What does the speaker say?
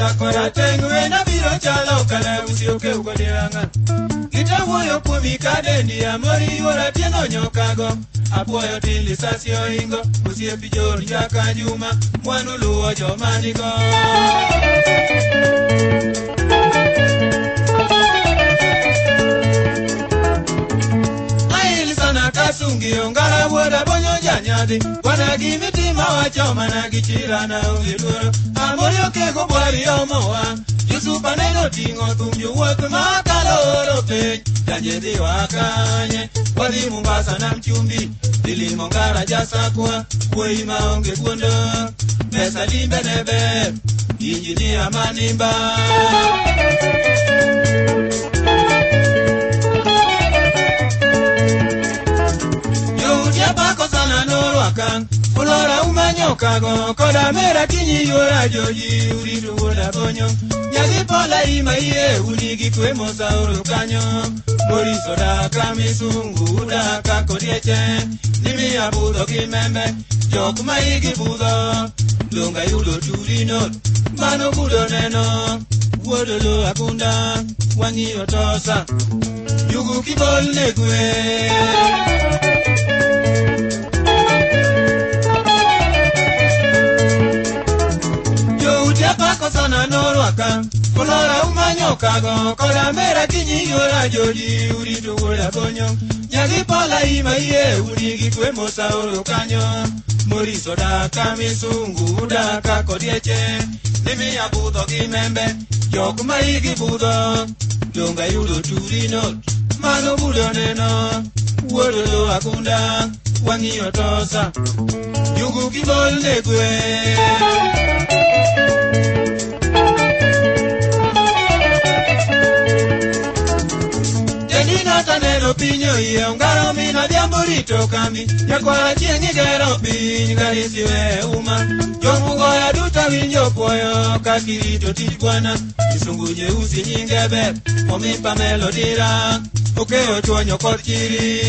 Jasakora tengwe na biro chalo kala usioke ugodiranga. Kitawuoyo kuomi kadendi amori yuora tieno nyokago. Apuoyo tin lisasi oingo osiepi jor nyaka juma mwanu luwo joma nigo. Ail sana kasungi ongara wuoda bonyo janyadhi. Wana gimitima wacho mana gi chira na onge luoro. Amori okego bwari omowa. Yusufa neno ting'o thum jowuoth makalo oro piny. Janje dhi wakanye wadhi Mombasa nam chumbi. Dilimo ngara jasakwa wuoyi maonge guondo. Pesa limbe ne ber injinia manimba. Jouti apako sana norwaka Olora umanyokago koda mera kinyi yuora joji urito wuoda bonyo. Nyadhi pola ima iye unigi kwe mosa oro kanyo. Moriso daka misungu daka kodieche. Nimiya budho gi membe jok ma igi budho. Donga yudo turino mano budo neno. Wuodo lo akunda wang'iyo tosa. Yugu kibol ne gwe. Apako sana norwaka Olora umanyokago koda mera kinyi yuora joji urito wuoda bonyo. Nyadhi pola ima iye unigi kwe mosa oro kanyo. Moriso daka misungu daka kodieche. Nimiya budho gi membe jok ma igi budho. Donga yudo turino mano budo neno. Wuodo lo akunda wang'iyo tosa. Yugu kibol ne gwe. Taneno piny oyie ongaro min odhiambo rito kambi. Nyakwara chieng' igero piny karisi we uma. Jomugoya duto winjo puoyo kakirito tij bwana. Kisungu nyeusi nyinge ber omi Pamelo dira. Okeyo chuonyo kod chiri.